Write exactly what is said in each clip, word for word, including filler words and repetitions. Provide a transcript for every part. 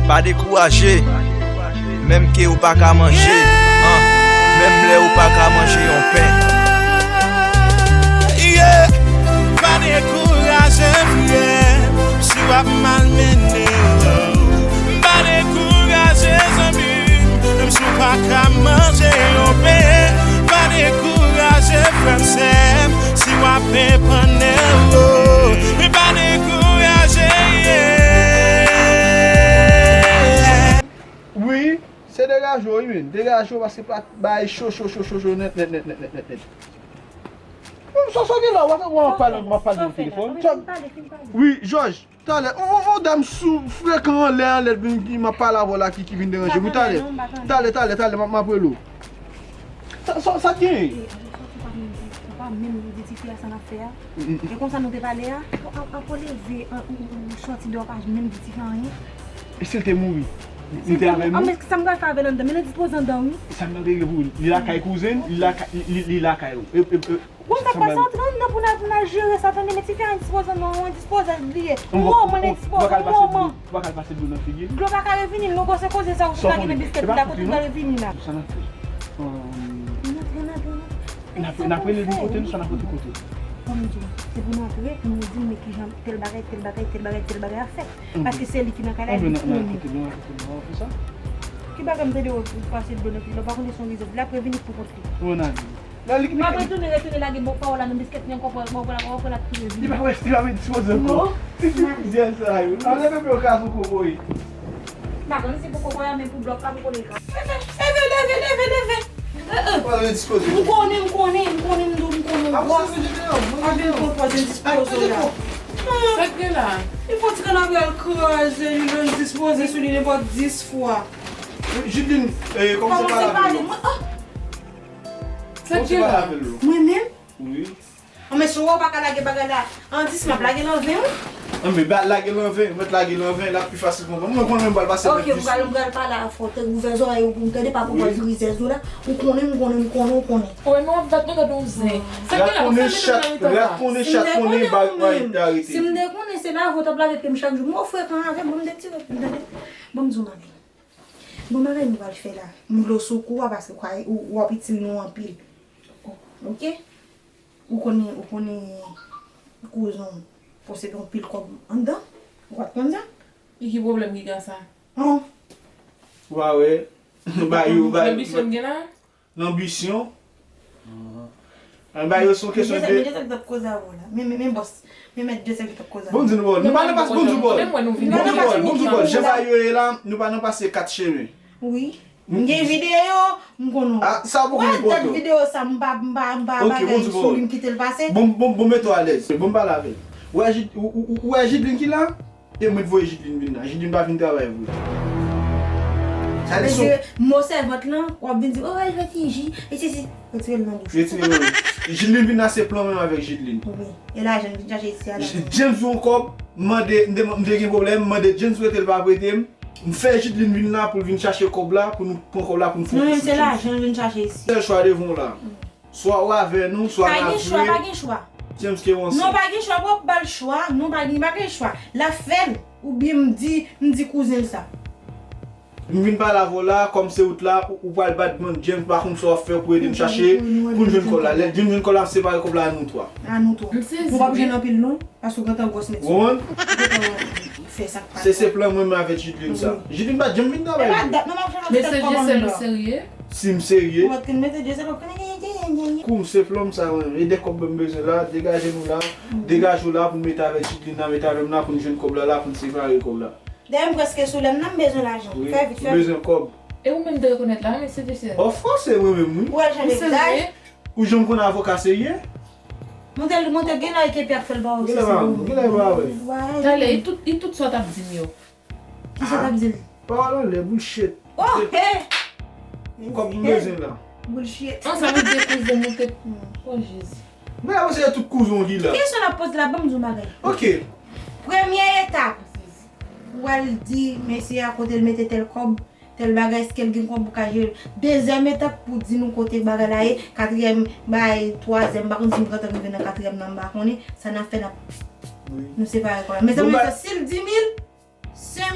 Pa dekouraje, menm ke ou pa ka manje, an, menm lè ou pa ka manje yon pen. Yeah. Pa dekouraje, frè m, si w ap malmennen. Pa dekouraje, zanmi m, menm si w pa ka manje yon pen. Pa dekouraje, frè m, sè m, si w ap epannen. Oh, pa dekouraje, yeah. Wi, se degaje w wi menn. Degaje w paske plat bagay cho cho cho cho cho nèt nèt nèt nèt nèt nèt nèt. Menm sa sa gen la, w ap wè m ap pale m ap pale nan telefòn. Wi, Jòj, talè, on on on dam sou frekan anlè anlè m ap pale avè w la ki ki vin deranje m wi talè. Talè, talè, talè, m ap m ap rele w. Sa sa sa t genyen? Ou pa menm di ti fi a sa n ap fè a. E konsa nou te pale a. Apo leve, ou sòti deyò pa menm di ti fi a anyen. E si l te mouri? Li te avè nou? Men sa m pral fè avè l anndan, men l endispoze anndan wi. Sa m nan te gen pou li? Li lakay kouzen l, li lakay, li, li, li lakay ou. E, e, e, Bon, sa k pase antre anndan pou n al, pou n al jere sa, tande, men ti fi a endispoze anndan, ou endispoze li ye. Ou wè w, mwen endispoze, ou wè w, mwen. Ou pa ka al pase dlo nan figi l? Dlo pa ka revini l, non, gwo se koze sa, ou sot lage nan biskèt, li la kote l ta revini la. Sa n ap fè? N antre, n antre, n antre. N ap, n ap rele l pou kote nou, sa n ap rete kote. Ban m di w, se pou n antre, pou nou di m, men kijan tèl bagay, tèl bagay, tèl bagay, tèl bagay ap fèt. Paske se li ki nan kay la, li konnen. Ki bagay m tande w pase dlo nan figi la, ou pa konnen se yon rizèz, l ap revini pou kont li. M ap retounen, retounen lage bon pawòl la nan biskèt li ankò, pawòl la, pawòl la ap tou revini. Li pa wè, li pa wè dispoze ankò. Ti fi rizèz sa yo. Anlè bebe yo ka sou kokoye. M pa konnen si pou kokoye a, men pou blòk la, pou konnen ka. Leve, leve, leve, leve. Ou pa wè dispoze. M konnen, m konnen, m konnen, m do, m konnen, m gwòs. Avè yon konpòz endispoze la. Sa k gen la? Li fè ti kanapè al kraze, li endispoze sou li nenpòt dis fwa. Jidlin, kòmanse pale avè l. Sa k gen la? Mwen menm? Wi. An men si w wè w pa ka lage bagay la an dis, m ap lage l an ven wi. An men ba lage l an ven, mèt lage l an ven, l ap pi fasil konprann. Mwen konnen m pral pase nan dis. Ok, m pral, m pral pale avè w, te ouvè zòrèy ou pou m tande, pa pou w al rizèz ou la. Ou konnen, m konnen, m konnen, ou konnen. Wi, men w ap bat nou gade yon zen. Sa k gen la, pou fè menm nan mitan sa. Rat konnen chat konnen, bay arete. Si m te konnen, se la avè w t ap lave pye m chak jou. Mwen frekan avè m, ban m de ti rat pou m tande. Ban m di w bagay. Bon bagay nou pral fè la. M vle w sou kou a paske w ap itil nou anpil. Ok? Ou konnen, ou konnen kouzen w posede yon pil kòb anndan? Ou pa t konn sa? E ki pwoblèm ki gen sa? Hon. Ou pa wè? Ba yo, ba yo. Lanbisyon m gen la? Lanbisyon? Ba yo se yon kesyon de. Men Joseph ki t ap koze avè w la. Men, men, men bòs. Men mèt Joseph ki t ap koze avè w. Bon di nou bòl. Nou pa nan pas bon di bòl. Bon di bòl, bon di bòl. Jan ba yo ye la, nou pa nan pase kat chemen. Wi. M gen videyo, m konnen w. Ah, sa poko enpòtan. Wè dat videyo sa, m pa, m pa, m pa bagay sou li, m kite l pase. Bon, bon, bon, mete w alèz. Bon, pale avè l. Ou wè Jid-, ou, ou, ou, ou wè Jidlin ki la? E mwen t voye Jidlin vin la. Jidlin pa vin travay vre. Sa di sou. Mesye, mo sèvant lan, w ap vin di, oh, elle veut fingir. E sesi, retire l nan bouch. Retire l nan bouch. Jidlin vin la, se plan menm avèk Jidlin. Wi. E lajan l vin chache isi a la. James yon kòb, mande, m te, m te gen pwoblèm, mande James prete l pa prete m. M fè Jidlin vin la pou l vin chache kòb la, pou nou pran kòb la, pou n fè yon ti. Nou menm se lajan l vin chache isi. Sèl chwa devan w la. Swa w avè nou, swa n ap jwe. Pa gen chwa, pa gen chwa. James ke w ansanm. Non, pa gen chwa, w ap ba l chwa. Non, pa gen, pa gen chwa. L ap fè l, oubyen m di, m di kouzen l sa. M vin pale avè w la, kòm se ou t la, ou, ou pral bat bann James, pa konn sa w ap fè pou ede n chache, pou n jwenn kòb la. Lè James jwenn kòb la, n ap separe kòb la a nou twa. A nou twa. M sezi. Ou p ap jwenn anpil non, paske w gentan gwòs nèt. Ou konprann? Ou gentan fè sa k pa. Se, se plan mwen menm avèk Jidlin sa. Jidlin pa janm vin travay vre. Mesye Jisèl, ou serye? Si m serye. Kou m se plan m sa mwen. E de kòb m bezwen la, degaje nou la, degaje w la pou n mete avèk Jidlin la, mete avè m la pou n jwenn kòb la la, pou n separe kòb la. Dayè m prèske sou lè m nan, m bezwen lajan. Fè vit, fè vit. Ou bezwen kòb. E ou menm te rekonèt la, mesye Jisèl? Of course, se mwen menm wi. Ou wè jan m vizaj. Ou janm konn avoka serye? Mwen te, mwen te gen lè ke Pyat fè l ba w se se ou. Gen lè pa wè. Talè, e tout, e tout sa w t ap di m yo. Kisa w t ap di l? Pawòl anlè, bullshit. Oh, hey! Kòb m bezwen la. Bullshit. An sa vle di kouzen nou te. Oh Jezi. Men la se tout kouzen w ki la. Kesyon l ap poze la, ban m di w bagay. Ok. Premye etap. Ou al di mesye a kote l mete tèl kòb, tèl bagay, èske l gen kòb ou ka jere l. Dezyèm etap pou di nou kote bagay la ye, katriyèm bagay, twazyèm, m pa konn si m gentan rive nan katriyèm nan, m pa konnen, sa n ap fè n ap, nou separe kò la. Mezanmi, si l di mil, senk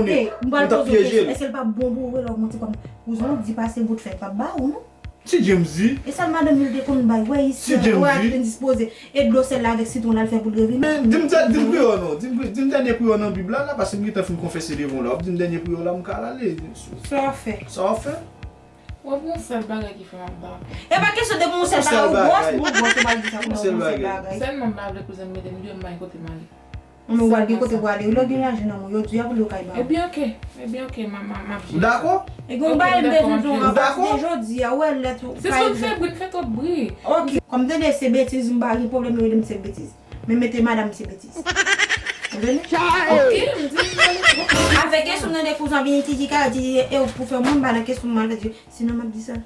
konnen, m t ap pyeje l. Èske l p ap bon pou ou lè w monte kòm kouzen w di pase bout fè l p ap ba ou non? Si James di. E sèl madanm li te konn bay, wè isi, wè a te dispoze. E dlo sèl la avèk sitwon la l fè pou l revini. Men, di m dènye priyè w non. Di m dènye priyè w nan Bib la, la, paske m gentan fin konfese devan w la. W ap di m dènye priyè w la, m ka al ale. Sa w ap fè? Sa w ap fè? W ap yon sèl bagay ki fè m ap ba. E pa kesyon de yon sèl bagay, ou gwòs, ou gwòs, ou pa di sa pou yon sèl bagay. Sèlman m pa vle kouzen m mete m deyò, m pa gen kote m ale. Ou wè gen kote pou ale, lè w gen lajan nan men w, yo di a pou l yo kay ba w. Ebyen, oke. Ebyen, oke, m a, m a, m ap jere sa. Ou dakò? E gen yon bagay m bezwen di w anvan, paske jodi a, ou wè lè tou. Se sou fè bri, n fè twòp bri. Oke. Kòm tande se betiz, m pa gen pwoblèm yo rele m se betiz. Men mete madanm se betiz. Ou tande? Oke, m di m pale twòp. Afè kesyon nan de kouzen vini titi kay, titi e ou pou fè moun, m pa nan kesyon m al fè di, sinon m ap di sa.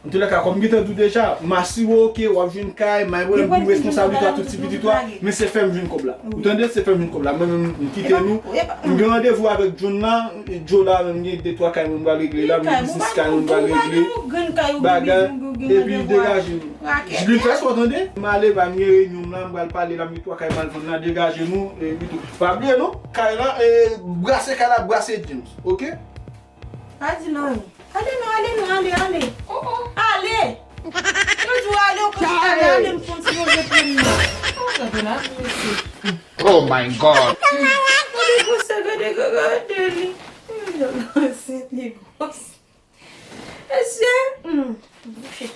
Antoulèka, kòm m gentan di w deja, m asire w ke w ap jwenn kay, m a pran responsabilite a tout ti pitit ou a, men se fè m jwenn kòb la. Ou tande? Se fè m jwenn kòb la. Mwen menm, m kite nou. M gen randevou avèk John la. John la, menm gen de twa kay mwen m pral regle la, m gen biznis kay mwen m pral regle. Bagay. Epi degaje nou. Jilin fè sa, w tande? M ale, ba, m gen reyinyon m la, m pral pale la, m gen twa kay m al vann la, degaje nou, epi tou. Pa bliye non, kay la, e, brase kay la, brase James, oke? Pa di l anyen. Ale non, ale non, ale, ale. Oh, oh. Ale! Yo di w ale, ou konn ale, ale, m fon ti move plen nan. Oh, gade la, mesye. Oh my God. Gade pou sa, gade, gade li. Li ansent, li gwòs. Mesye, hmm, bouche.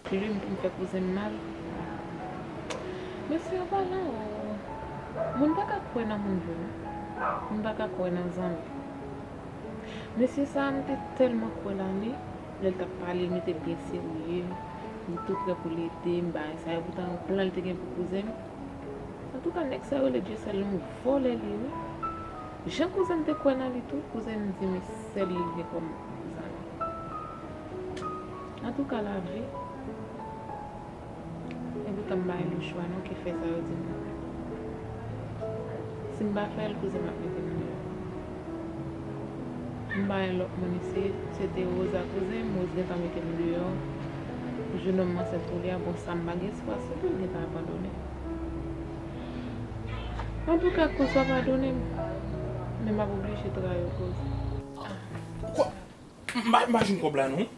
Li menm pou m fè kouzen m mal. Mesye yo pa la o. Moun pa ka kwè nan moun vre non. Moun pa ka kwè nan zanmi. Mesye sa a, m te tèlman kwè nan li. Lè l t ap pale, l mete l byen serye. Li tou prè pou l ede m, bagay sa yo. Poutan, plan l te gen pou kouzen m. Antouka, nèg sa yo rele Dyesèl, yon vòlè li ye wi. Jan kouzen m te kwè nan li tou, kouzen m di men sèl li gen kòm zanmi. Antouka, lavi. Epi Tan m bay lechwa non ki fè sa yo di m. Si m pa fè l, kouzen m ap mete m deyò. M pa gen lòt moun isi, se te Rosa kouzen m, Rose gentan mete m deyò. Jou nonm m ansent pou li a, bon sa m pa gen espwa sou li, l gentan abandone. Antouka, kouz pa padone m, men m ap oblije trayi w kouz. Kwa? M pa, m pa jwenn kòb la non.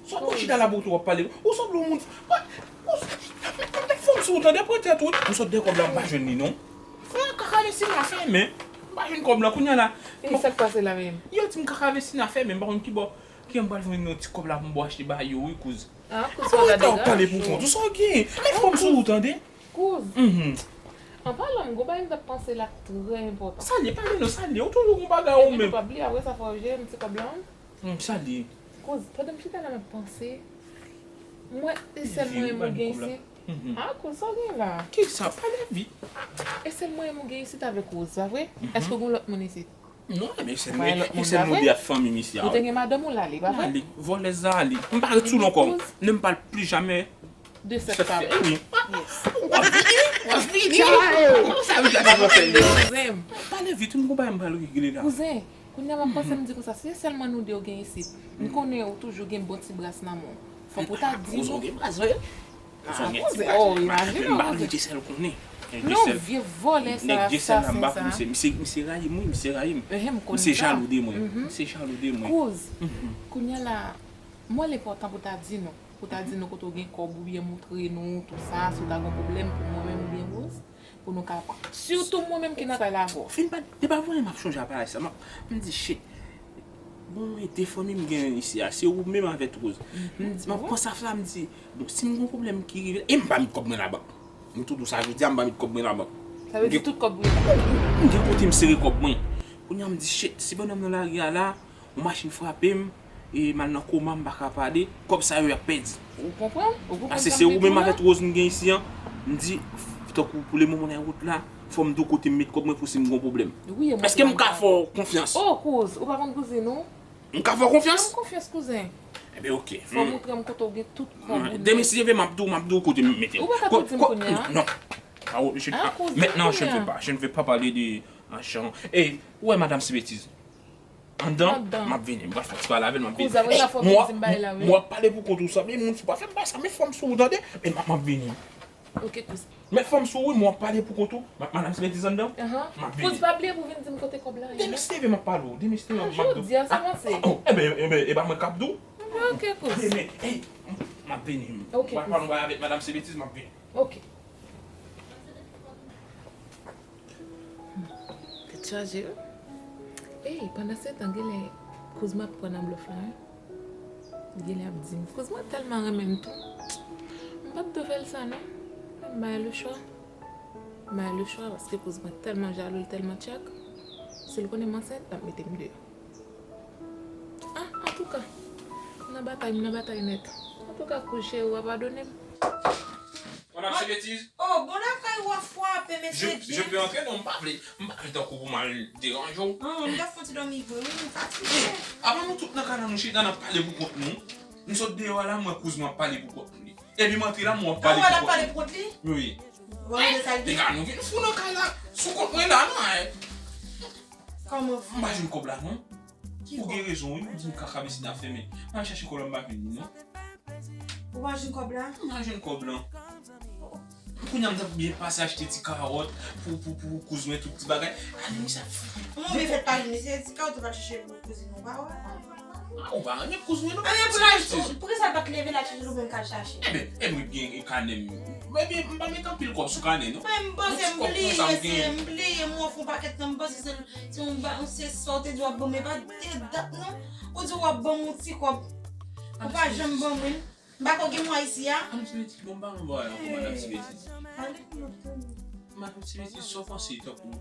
Sa w ap chita la pou w ap pale. Ou sanble yon moun. Ou, ou, fòm sou ou tande, pran tèt ou. M sot de kòb la, m pa jwenn li non. Fè kaka vesi nan fè men. M pa jwenn kòb la, kounye a la. E sa k pase la menm? Yo di m kaka vesi nan fè men, m pa konn ki bò, ki an m pral jwenn yon ti kòb la pou m bò achte ba yo, wi, kouz. Ah, kouz pa gade gaj. Pale pou kont ou, sa w gen? Met fòm sou ou tande. Kouz. An palan, m gon bagay m t ap panse la k trè enpòtan. Sa l ye, pale non, sa l ye, ou toujou gon bagay ou menm. Epi pa bliye, apre sa fò w jere m ti kòb la wi. Sa l ye. Kouz, pandan m chita la m ap panse, m wè e sèl mwen menm ou gen isit. Ah, kouz, sa w gen la? Kisa? Pale vit. E sèl mwen menm ou gen isit avèk Rose, pa vre? Èske w gon lòt moun isit? Non, men se nou, se nou de ap fanmi misye a. Ou te gen madanm ou l ale, pa vre? Ale, vòlèz la ale. M pa ret sou l ankò. Men m pa l pli jamè. De sèt fevriye. Wi. W ap vini, w ap vini. Kòman sa vin gade mwen fè l? Kouzen m. Pale vit, m gon bagay m pral regle la. Kouzen, kounye a m ap panse m di konsa, se sèlman nou de w gen isit. M konnen ou toujou gen bon ti bras nan men w. Fòk ou ta di nou. Kouzen w gen bras vre. Kouzen, oh, imajine w. M pa vle Dyesèl konnen. Non, vye vòlè sa, asasen sa. Misye, misye rayi m wi, misye rayi m. Misye jalou de mwen. Misye jalou de mwen. Kouz, kounye a la, m wè l enpòtan pou w ta di nou. Pou w ta di nou kote w gen kòb oubyen moutre nou tout sa, si w ta gen pwoblèm pou mwen menm oubyen Rose, pou nou ka, sitou mwen menm ki nan kay la avè w. Fin pa, depi avan m ap chonje a bagay sa, m ap, m di shit. Bon, mwen de fanmi m gen isi a, se ou menm avèk Rose. M di, m ap panse a sa, m di, bon, si m gen yon pwoblèm ki rive, e m pa met kòb mwen labank. M tou di w sa jodi a, m pa met kòb mwen labank. Sa vle di tout kòb ou ye labank? M gen kote m sere kòb mwen. Kounye a m di shit, si pandan m nan lari a la, yon machin frape m, e m al nan koma, m pa ka pale, kòb sa yo y ap pèdi. Ou konprann? Ou konprann sa m vle di w la? Paske se ou menm avèk Rose m gen isi an, m di, tankou pou lemoman nan wout la, fò m di w kote m met kòb mwen pou si m gen yon pwoblèm. Èske m ka fè w konfyans? Oh, kouz, ou pa konn kouzin ou? M ka fè w konfyans? Fè m konfyans, kouzen. Enben, oke. Fò w montre m kote w gen tout kòb ou nèt. Demen, si Dye vle, m ap di w, m ap di w kote m mete l. Ou pa ka tou di m kounye a? Non. Ah, je, ah, maintenant, je ne veux pas, je ne veux pas parler de machin. Ey, ou wè madanm Sibetiz? Anndan, m ap vini. M pral fè ti pale avè l, m ap vini. Kouzen, wè la fò w vin di m bagay la, wi. M ap pale pou kont ou, sa, men moun, fò pa fè m bagay sa, men fò m sou ou, tande? Men m ap, m ap vini. Ok, kouzen. Met fòm sou ou wi, mwen ap pale pou kont ou. Madanm Sibetiz anndan. M ap vini. Kouz, pa bliye pou vin di m kote kòb la ye. Demen si Dye vle m ap pale w. Demen si Dye vle m ap di w. Jodi a sa pase. Oh, enben, enben, e pa mwen k ap di w. Ok, kouz. Demen, ey, m ap vini. Ok, kouz. Mwen pral pale yon bagay avèk Madanm Sibetiz, m ap vini. Ok. Tèt chaje wi. Ey, pandan se tan, genlè kouz m ap pran nan blòf la, wi. Genlè ap di m, kouz mwen tèlman renmen m tou. M p ap dwe fè l sa non. Men m bay le chwa. M bay le chwa paske kouz mwen tèlman jalou, l tèlman tchak. Si l konnen m ansent, l ap mete m deyò. Ah, antouka, m nan batay, m nan batay nèt. Antouka, kouz cheri, w a padone m. Madanm Sibetiz. Oh, bon lakay ou a frape, mesye James. Je peux entrer? Non, m pa vle, m pa vle tankou pou m al deranje w. Ah, m t ap fè yon ti dòmi vre, wi, m fatige. Avan nou tout nan kay la, nou chita, n ap pale pou kont nou. M sot deyò a la, m wè kouz mwen ap pale pou kont li. Epi m antre la, m wè l ap pale pou kont li. Wi. Deja nou vin fou nan kay la. Sou kont mwen la, non, eh. Kòman fè? M pa jwenn kòb la, non. Ou gen rezon, wi. Ou di m kaka vesi nan fè men. M al chache kòb la, m pa jwenn li, non. Ou pa jwenn kòb la? M pa jwenn kòb la. Kounye a m t ap byen pase achte ti kawòt pou, pou, pou kouz mwen, tout ti bagay. Ale, misye ap fou. Kòman w byen fèt pa jwenn li? Se ti kawòt ou t al chache pou kouzin ou, pa wè? Ah, ou pa renmen kouz mwen, non? Ebyen, pou l al, poukisa l pa t leve l al chache l ou menm k al chache? Ebyen, ebyen, m gen kanè m. Ebyen, m pa met anpil kòb sou kanè, non. Mwen, m panse m bliye, se, m bliye, m ofri yon pakèt nan, m panse se, se yon ba, se sa w te di w ap ban mwen, e pa de dat, non. Ou di w ap ban m yon ti kòb. Ou pa janm ban mwen. M pa ko gen mwa isi a. Madanm Sibetiz, bon, m pa nan bò a la pou Madanm Sibetiz. Pale pou lòt kote. Madanm Sibetiz, sa w panse tankou?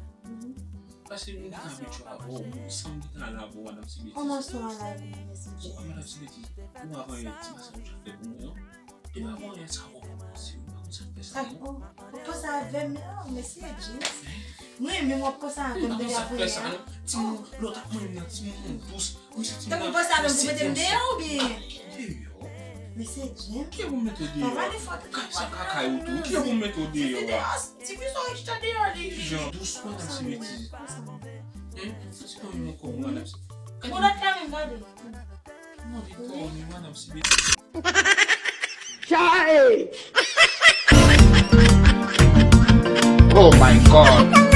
Paske m gentan abitye avè w, m sanm gentan al avè w, Madanm Sibetiz. Kòman sa w al avè m, mesye James? Ou wè Madanm Sibetiz, ou pa wè ti masaj ou fè pou mwen an? E pa wè sa w panse, ou pa konn sa k fè sa, non? Ou panse avè m, oh, mesye James. Mwen menm w ap panse avè m deja vre a. Timoun, lè w t ap mwen nan timoun dous, m santi m nan. Tankou w panse avè m pou mete m deyò oubyen? Deyò. Mesye James. Ki pou mete w Papa deyò? de fòt. Kay sa kakay ou tou. Ki pou mete w Li deyò? deyò. Ti pizon ki chita deyò li. Jan dous pa nan ti betiz. Hein? Ti kòm yon kòm madanm si. Bon, lòt la menm gade. Mande kòm yon madanm si betiz. Chai! Oh my God.